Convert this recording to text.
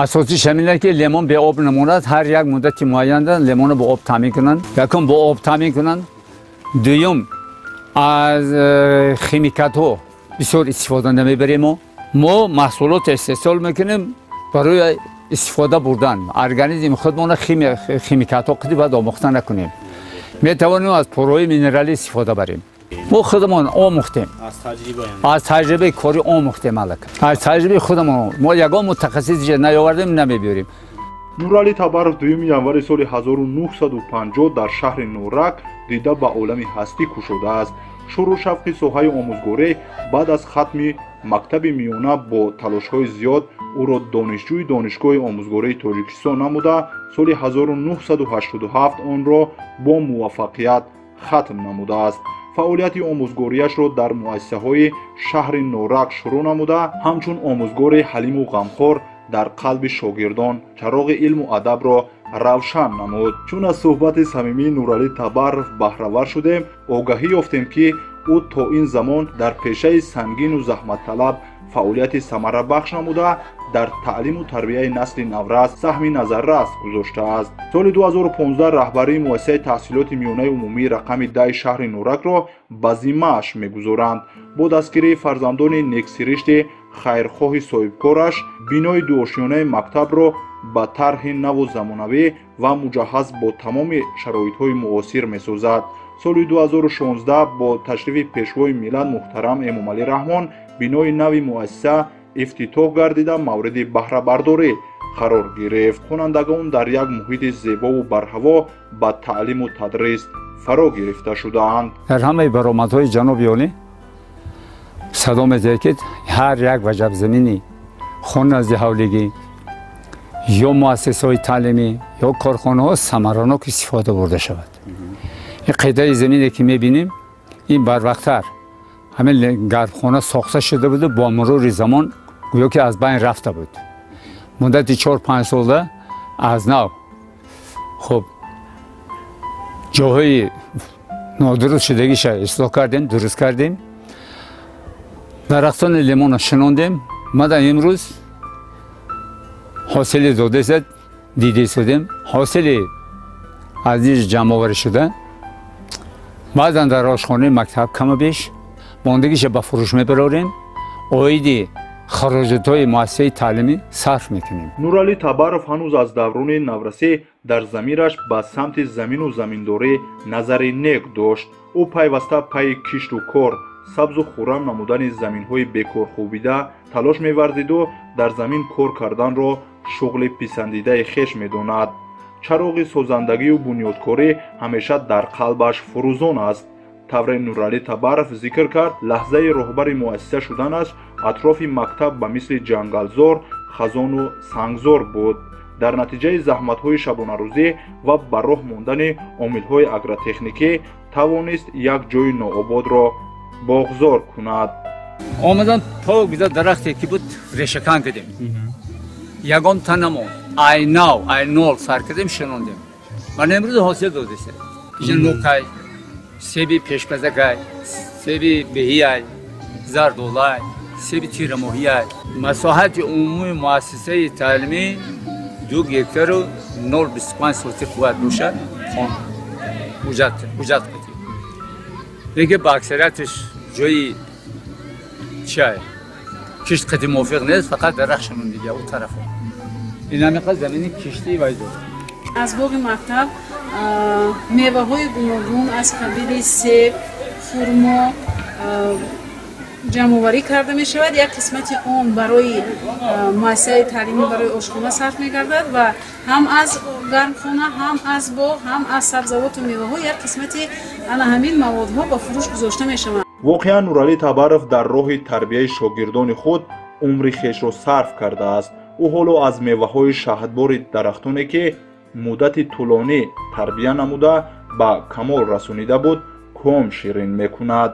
Асосиш ҳамин аст, ки лимон бе об намонад. Ҳар як муддати муайянда лимонро бо об таъмин кунанд. Якум, бо об таъмин кунанд. Дуюм, аз химикатҳо бисёр истифода намебарем. Мо маҳсулот истеҳсол мекунем барои истифода бурдан. Организми худмонро химикатҳо қити бояд омӯхта накунем. Метавонем аз пурҳои минералӣ истифода барем. Мо худамон омӯхтем, аз таҷрибаи корӣ омӯхтем, аллакай аз таҷрибаи худамон. Мо ягон мутахассис наёвардем, намебиёрем. Нуралӣ Табаров 2 январи соли 1950 дар шаҳри Норак дида ба олами ҳастӣ кушодааст. Шуру шавқи соҳаи омӯзгорӣ баъд аз хатми мактаби миёна бо талошҳои зиёд ӯро донишҷӯи Донишгоҳи омӯзгории Тоҷикистон намуда, соли 1987 онро бо муваффақият хатм намудааст. Фаъолияти омӯзгориашро дар муассисаҳои шаҳри Норак шурӯъ намуда, ҳамчун омӯзгори ҳалиму ғамхор дар қалби шогирдон чароғи илму адабро равшан намуд. Чун аз суҳбати самимии Нуралӣ Табаров баҳравар шудем, огаҳӣ ёфтем, ки ӯ то ин замон дар пешаи сангину заҳматталаб фаъолияти самарабахш намуда, дар таълиму тарбияи насли наврас саҳми назаррас гузоштааст. Соли 2015 раҳбарии муассисаи таҳсилоти миёнаи умумии рақами 10 шаҳри Норакро ба зиммааш мегузоранд. Бо дастгирии фарзандони нексиришти хайрхоҳи соҳибкораш бинои дуошиёнаи мактабро ба тарҳи наву замонавӣ ва муҷаҳҳаз бо тамоми шароитҳои муосир месозад. Соли 2016 бо ташрифи Пешвои миллат муҳтарам Эмомалӣ Раҳмон бинои нави муассиса ифтитоҳ гардида, мавриди баҳрабардорӣ қарор гирифт. Хонандагон дар як муҳити зебову барҳаво ба таълиму тадрис фаро гирифта шудаанд. Дар ҳамаи баромадҳои ҷаноби олӣ садо медиҳад, ки ҳар як ваҷаб замини хон назди ҳавлигӣ ё муассисаҳои таълимӣ ё корхонаҳо самаранок истифода бурда шавад. Ин қитъаи замине, ки мебинем, ин барвақттар ҳамин гармхона сохта шуда буду бо мурури замон гӯё ки аз байн рафта буд. Муддати 4-5 сола аз нав, хуб, ҷоҳои нодуруст шудагиша ислоҳ кардем, дуруст кардем, дарахтони лимонро шинондем. Мада имрӯз ҳосили додесад дида истодем. Ҳосили аз ин ҷамъоварӣ шуда баъзан дар ошхонаи мактаб, каму беш мондагиша ба фурӯш мебарорем, оиди хароҷотҳои муассисаи таълимӣ сарф мекунем. Нуралӣ Табаров ҳанӯз аз даврони наврасӣ дар замираш ба самти замину заминдорӣ назари нек дошт. Ӯ пайваста пайи кишту кор, сабзу хуррам намудани заминҳои бекорхӯбида талош меварзиду дар замин кор карданро шуғли писандидаи хеш медонад. Чароғи созандагию бунёдкорӣ ҳамеша дар қалбаш фурӯзон аст. Тавре Нуралӣ Табаров зикр кард, лаҳзаи роҳбари муассиса шуданаш атрофи мактаб ба мисли ҷангалзор, хазону сангзор буд. Дар натиҷаи заҳматҳои шабонарӯзӣ ва ба роҳ мондани омилҳои агротехникӣ тавонист як ҷои ноободро боғзор кунад. Омадан то гиза дарахте ки буд, решакан кардем, ягон та намонд. Ай нав, ай нол сар кардем, шинондем. Ман имрӯз ҳосил додеста. Иҷа нокай, себи пешпазакай, себи беҳияй, зардолай, себи тирамоҳияй. Масоҳати умумии муассисаи таълимӣ 2 гектару 0,25 сотих бояд бошад. Хон ҳуҷҷат қатӣ, лекин ба аксарияташ ҷои чиай кишт қати мувофиқ нест, фақат дарахт шинондига. У тарафо ин ҳамиқа замини киштӣ вай дорад. Аз боғи мактаб меваҳои гуногун аз қабили себ, хурмо ҷамъоварӣ карда мешавад. Як қисмати он барои муассисаи таълимӣ, барои ошхона сарф мегардад ва ҳам аз гармхона, ҳам аз боғ, ҳам аз сабзавоту меваҳо як қисмати ана ҳамин маводҳо ба фурӯш гузошта мешаванд. Воқеан, Нуралӣ Табаров дар роҳи тарбияи шогирдони худ умри хешро сарф кардааст. Ӯ ҳоло аз меваҳои шаҳдбори дарахтоне, ки муддати тӯлонӣ тарбия намуда, ба камол расонида буд, ком ширин мекунад.